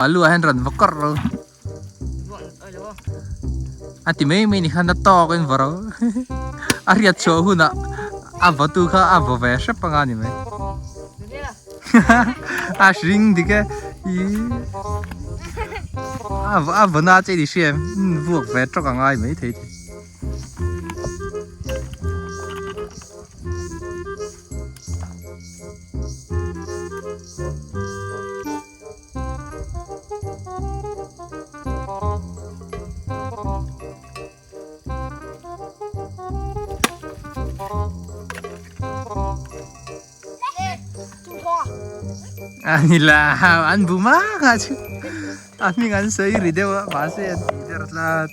A lu ah hian rawn va kawrh ro. A ti mai mai ni khan a tawk in va ro. A riat chhuah hunah a va tu kha a va ve hrep anga ni mai. A hring dik e. A va na che ni hria em. Vuak ve tawk a ngai mai thei. A ni la an bu mak a chu a hming an sawi ri deuh a mahse an tih der tlat.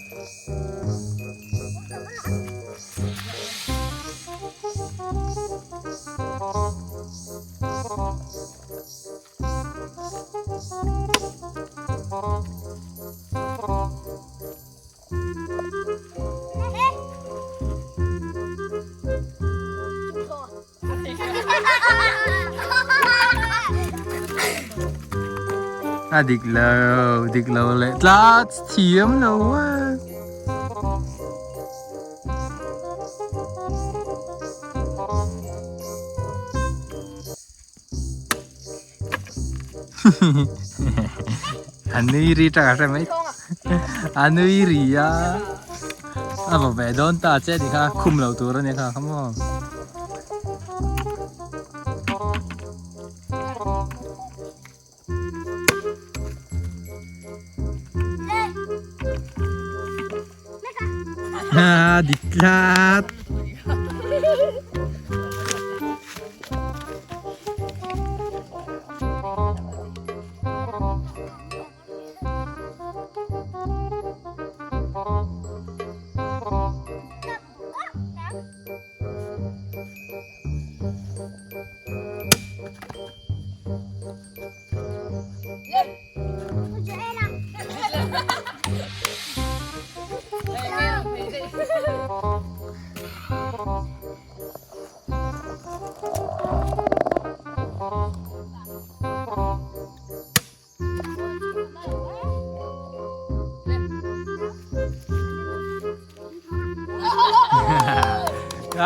A dik lo, dik lo leh tlat thiam lo a. A nui ri tak a hre mai. A nui ri a. A va ve dawn ta che ni kha khum lo tur a ni kha kha maw. Ha dik tlat.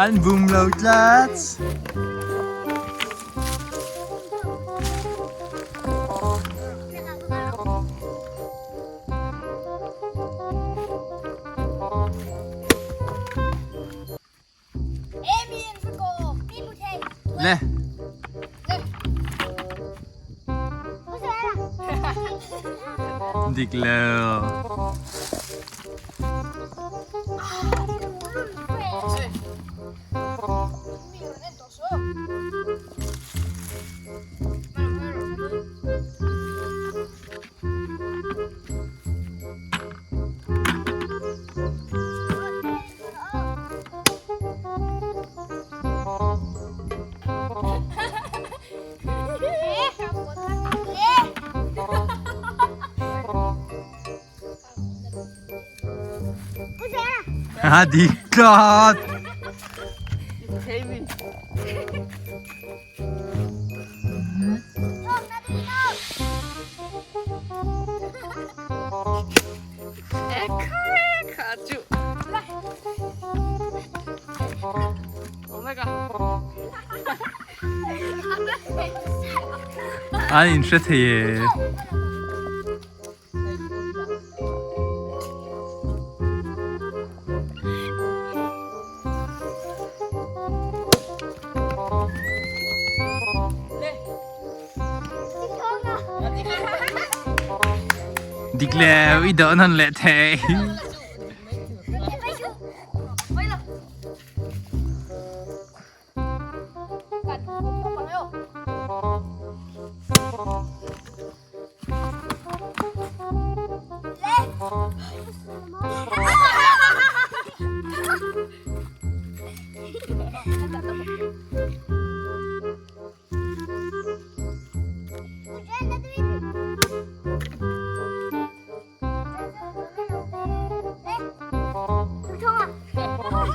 An bum lo tlat. Le. Dik lo. A dik tlat. An inhre thei e. Dik leu i dawh nawn leh thei.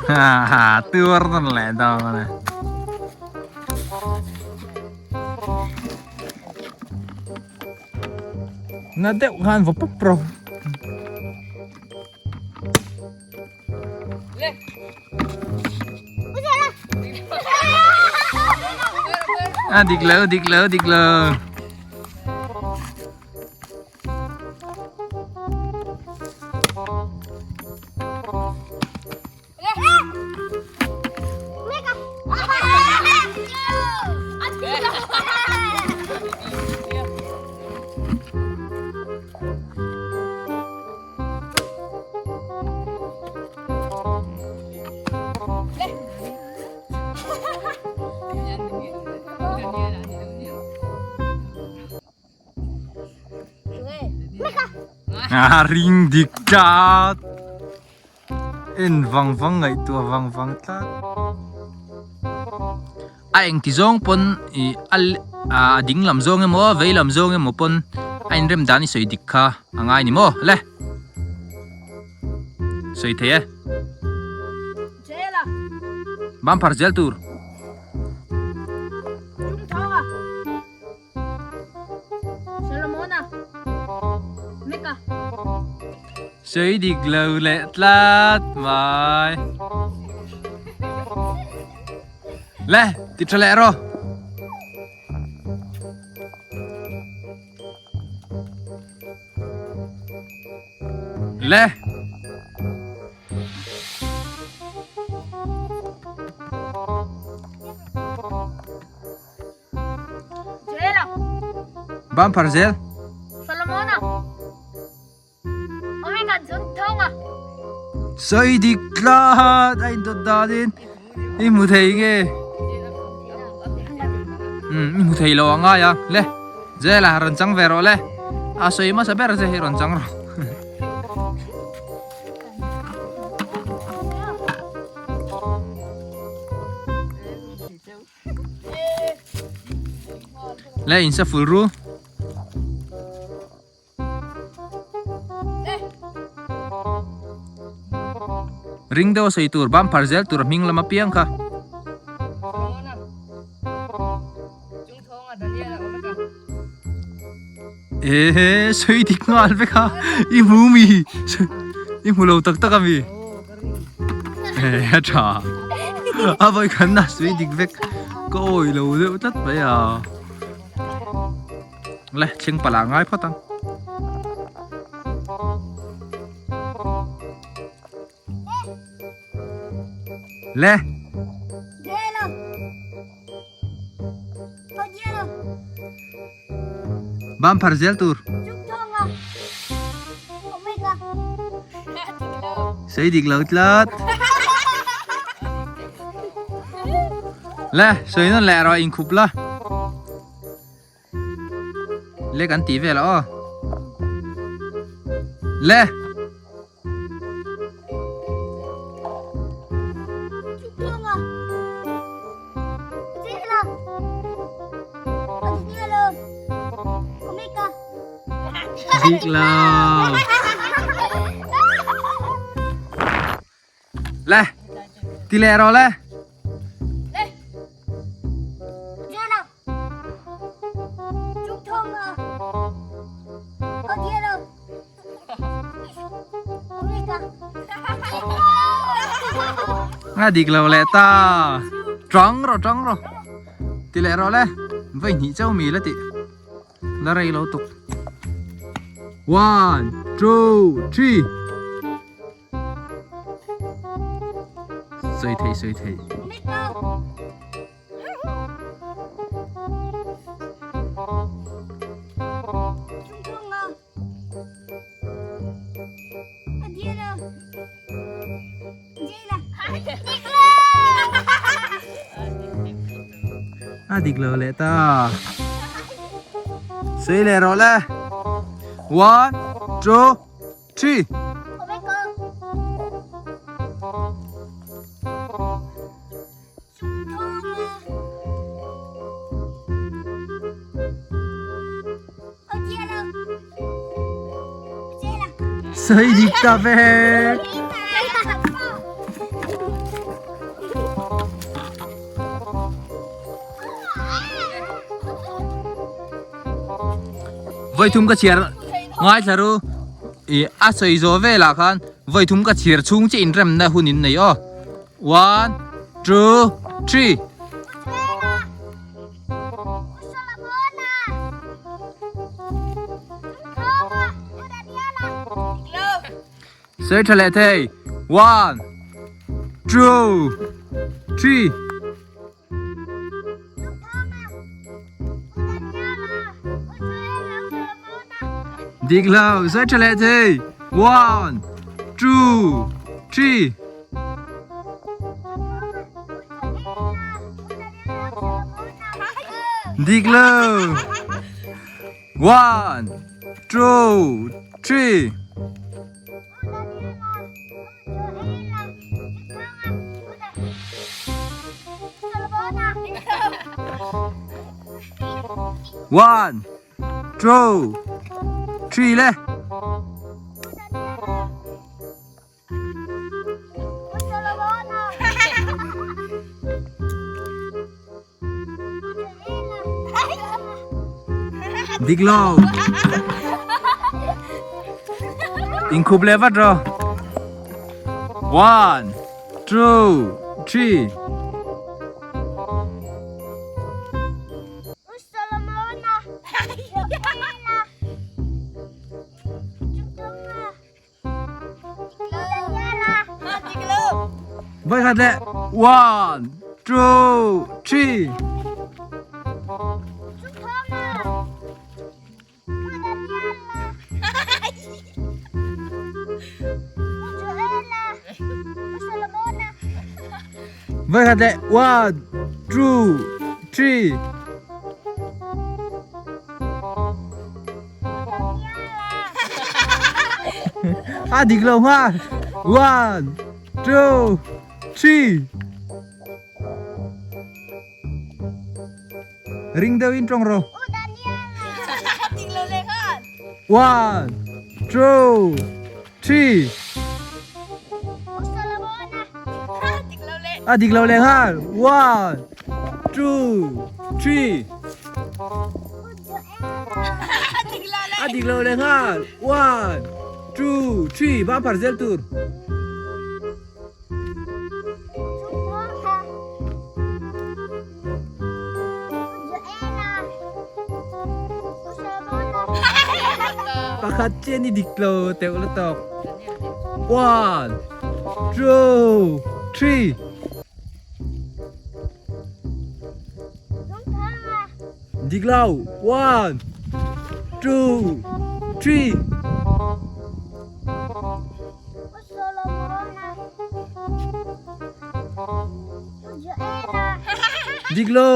Ha ha tuar nawn leh dawn e. Na deuh khan va pawp rawh. A dik lo dik lo dik lo. A ring dik tlat. En vang vang ngaihtuah vang vang tlat. A engti zawng pawn ih a a ding lam zawng emaw vei lam zawng emaw pawn a inrem dan i sawi dik kha a ngai ni maw le sawi thei e. Bam phar zel tur. Solomona Mecca. Sawi dik lo leh tlat mai. Le, ti tha leh rawh. Le. Ban phar zel. Solomona. Omega zun thonga. Sawi dik tlat a indawt danin i hmu thei nge? Um i hmu thei lo a ngai a le Jela rawn chang ve rawh le a sawi hmasa ber che hi rawn chang rawh. Le in sa ful ru. Ring deuh a sawi tur bam phar zel tur a hming lam apiang kha. Ehe sawi dik nghal vek a i hmu mi i hmu lo tak tak a mi a tha a vawi khan a sawi dik vek ka awi lo deuh tlat mai a le thleng pala ngai phawt ang. Le. Bam phar zel tur. Sei dik lo tlat. Le, sawi nawn leh rawh inkhup la. Le kan tih vel ah aw. Le. Dik lo. Le. Ti leh rawh le. Nga dik lo leh ta. Tang rawh tang rawh. Ti leh rawh le. Vawi hnih chauh mi la tih. La rei lo tuk. One, two, three. Sawi thei sawi thei. A dik lo leh ta. Sawi leh rawh le. One, two, three. Sawi dik ta vek. Vawi thum ka chhiar. Ngaithla ru ih a sawi zawh velah khan vawi thum ka chhir chhung chiah inremna hun in nei aw. One, two, three. Sawi tha leh thei. One, two, three. Dik lo, sawi tha leh thei. One, two, three. Dik lo. One, two, three. One, two, three le. Dik lo. Inkhup leh vat rawh. One, two, three. Voi khat leh one two three Voi khat leh one two three A dik lo nghal. One, two, three. Ring deuh in tawng rawh. One, two, three. A dik lo leh nghal. One, two, three. A dik lo leh nghal. One, two, three. Bang phar zel tur. Pakhat chian i dik lo teuh la tawk. One, two, three. Dik lo. One, two, three. Dik lo.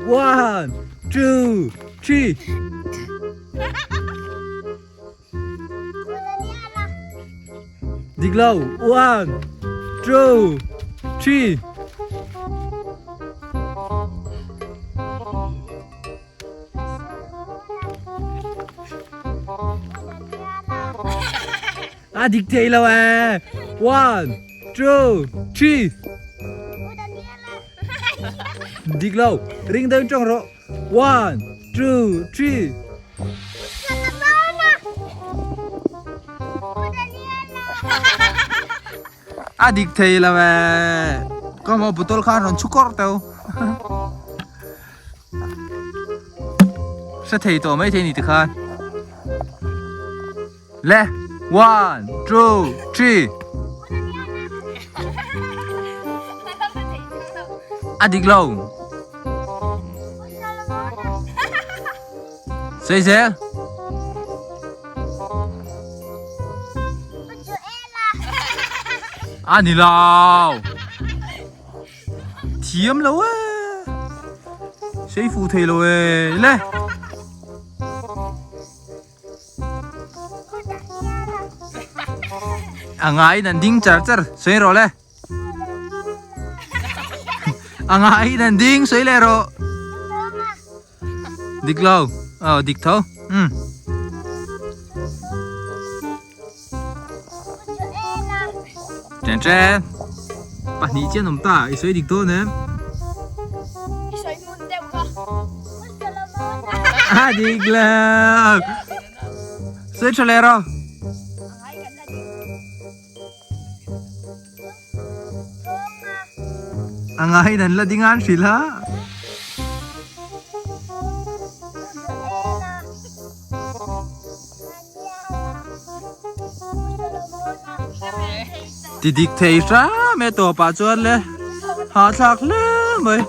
One, two, three. Dik lo. One, two, three. A dik thei lo e. One, two, three. Dik lo. Ring deuh tawng rawh. One, two, three. A dik thei lo e. Ka mo bottle khan rawn chhu kawr teu. Hre thei tawh mai thei ni tikhan. Le, one, two, three. A dik lo. Sei zel. A ni lo. Thiam lo e. Sei fu thei lo e. Le. A ngaiin an ding char char sawi rawh le. A ngaiin an ding sawi leh rawh. Dik lo. Aw dik tho. Um. Chen chen. Pahnih chian awm ta i sawi dik dawn em? I sawi hmun deuh kha. A dik lo. Sawi tha leh rawh. A ngaiin an la ding a an hrilh a. Ti dik thei hram e tawpah chuan le hahthlak hle mai.